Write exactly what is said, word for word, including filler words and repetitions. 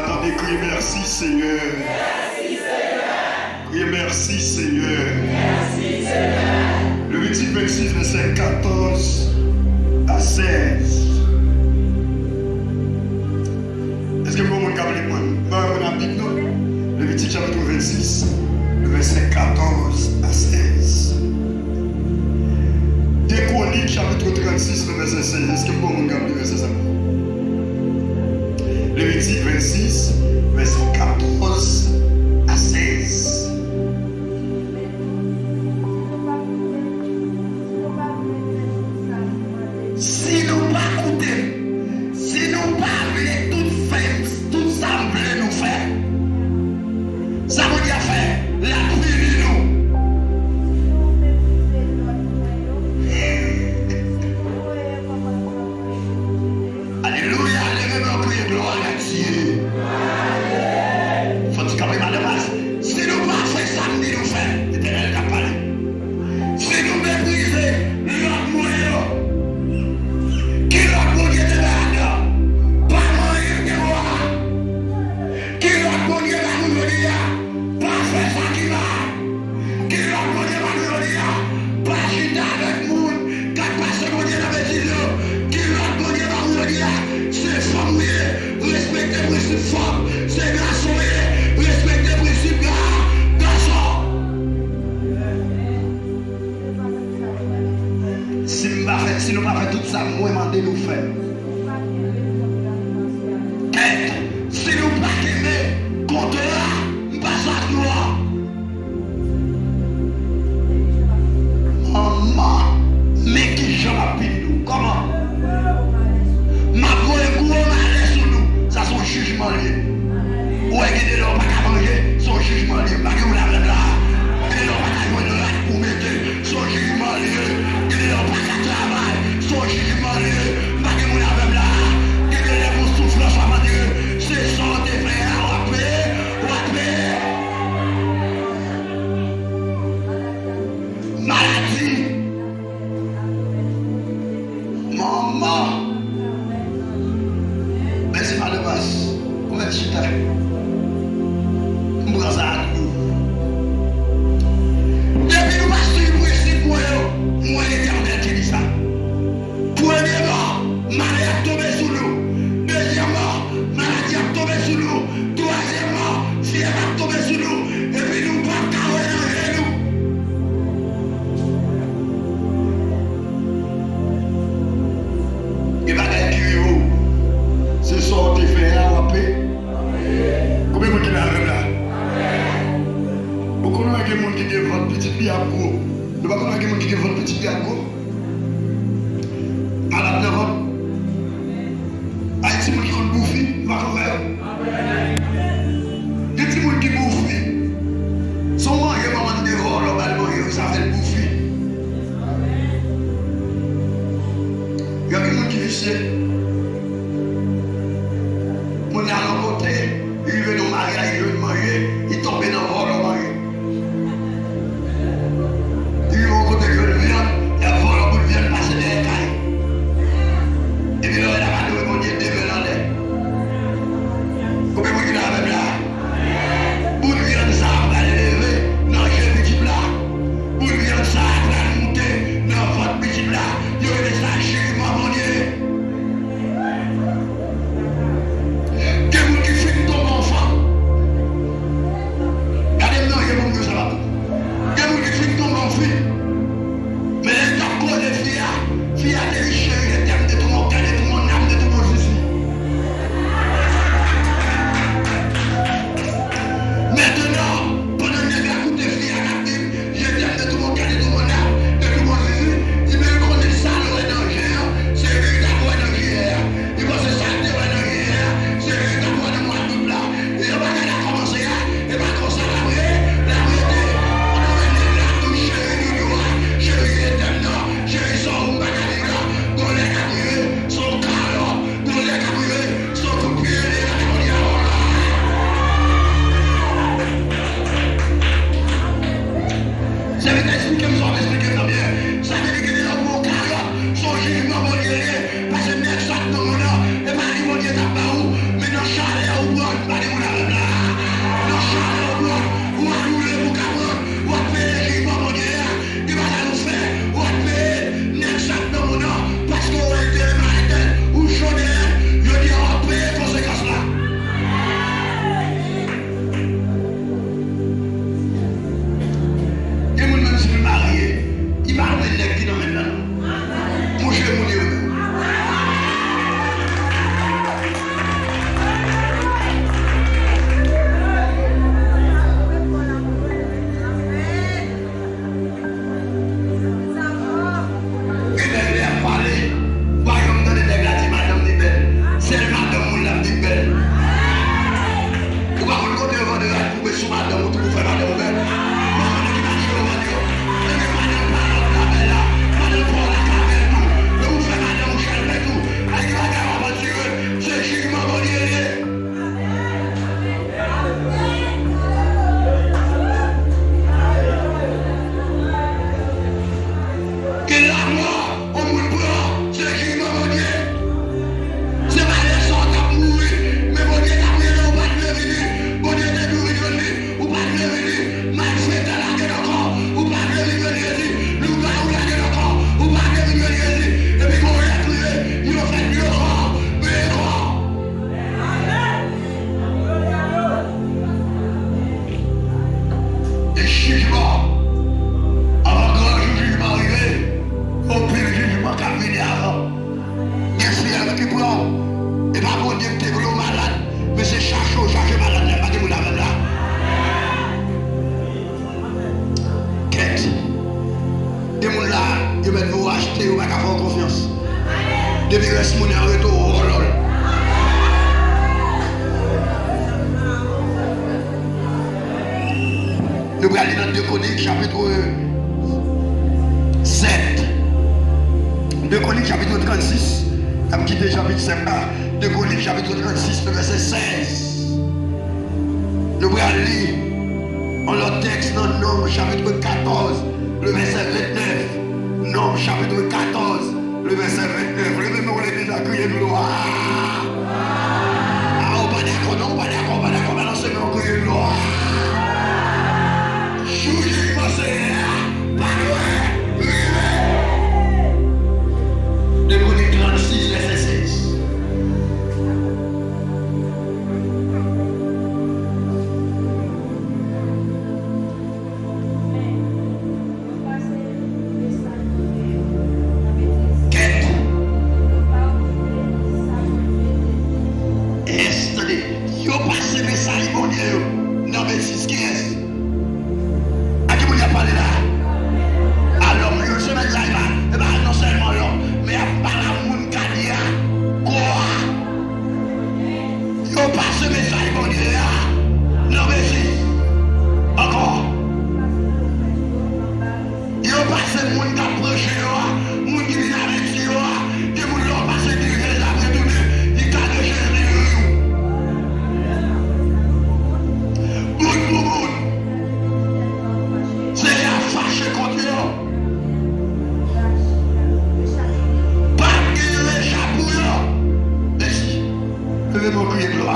Tande, kriye, mèsi, Senyè. Kriye, mèsi, Senyè. Levitik vennsis, vèsè katòz a sèz. Èske gen moun k ap li pou mwen? Ban mwen Bib nou. Levitik chapit vennsis, vèsè katòz a sèz. De Kwonik, chapit trannsis, vèsè sèz. Èske gen moun k ap li vèsè sa? Levitik vennsis, vèsè katòz a sèz. Si nou pa koute m, si nou pa vle tout fè m, tout sa m vle nou fè, sa Bondye ap fè? L ap pini nou. Alelouya, leve men w, kriye glwa a Dye. Fò n ti kanpe, madanm. Si nou pa fè sa m di nou fè, Letènèl k ap pale. Si nou meprize lòd mwen yo, ki lòd Bondye te bay Adan? Pa manyen pye bwa. Ki lòd Bondye ba nou jodi a? Pa fè sa ki mal. Ki lòd Bondye ba nou jodi a? Pa chita avèk moun k ap pase Bondye nan betiz yo. Ki lòd Bondye ba nou jodi a? Se fanm ou ye, respekte prensip fanm. Se gason ou ye, respekte prensip ga-, gason. Si m pa fè, si nou pa fè tout sa mwen mande nou fè. Kèt, si nou pa kenbe kont la, m pase ak nou an. Manman, men kijan m ap pini nou. Kòman? M ap voye gwo malè sou nou. Sa se yon jijman l ye. Ou wè, gen de lè w pa ka manje, se yon jijman l ye. M pa gen moun avè m la. Gen de lè w pa ka jwenn rad pou w mete, se yon jijman l ye. Gen de lè w pa ka travay, se yon jijman l ye. M pa gen moun avè m la. Gen de lè pou soufrans w ap andire, se sa w te fè a w ap peye, w ap peye. Maladi. Manman. Mèsi, madanm Bas. Ou mèt chita. M pran sa ak ou. Depi nou pa swiv prensip mwen yo, mwen Letènèl ki di sa. Premyèman, malè ap tonbe sou nou. Dezyèmman, maladi ap tonbe sou nou. Twazyèmman, fyèv ap tonbe sou nou. Epi nou p ap ka wè nan je nou. Gen bagay ki rive w, se sa w te fè a w ap peye. Konbyen moun ki la avè m la? Ou konn wè gen moun ki gen vant pitit li ap gwo. Nou pa konn wè gen moun ki gen vant pitit li ap gwo? Malad nan vant. Ay, timoun ki konn boufi, nou pa konn wè yo? Gen timoun ki boufi. Se yon manje manman l te vòlò ba l manje, wi, sa fè l boufi. Gen moun ki visye. Moun nan yon kote, li rive nan maryaj, li jwenn manje, li tonbe nan vòlò manje. Li rive yon kote, li jwenn vyann, y ap vòlò bout vyann pase dèyè kay. Epi lè w wè l ap adore Bondye, de men l anlè. Konbyen moun ki la avè m la? Bout vyann sa a pral leve nan je pitit la. Bout vyann sa a pral moute nan vant pitit la. Yo rele sa jijman Bondye. Gen moun ki fenk tonbe anfan. Konik chapit sèt. De Konik chapit trannsis. N ap kite chapit sèt la. De Konik chapit trannsis, le vèsè sèz. Nou pral li yon lòt tèks nan Nonm chapit katòz, le vèsè vennèf. Nonm chapit katòz, le vèsè vennèf. Leve men w, legliz la, kriye glwa. A, ou pa dakò, non, ou pa dakò, ou pa dakò, balanse men w, kriye glwa. Jou jijman Senyè a pa dwe rive. De Konik trannsis, vèsè sèz. Kèt! Èske, tande, yo pase mesaj Bondye yo nan betiz. Kiyès? A ki moun y ap pale la? A lòm. Yon semèn sa, e pa, e pa non sèlman lòm, men y ap pale a moun k ale a, kò a. Yo pase mesaj Bondye a nan betiz. Ankò. Yo pase moun k ap preche yo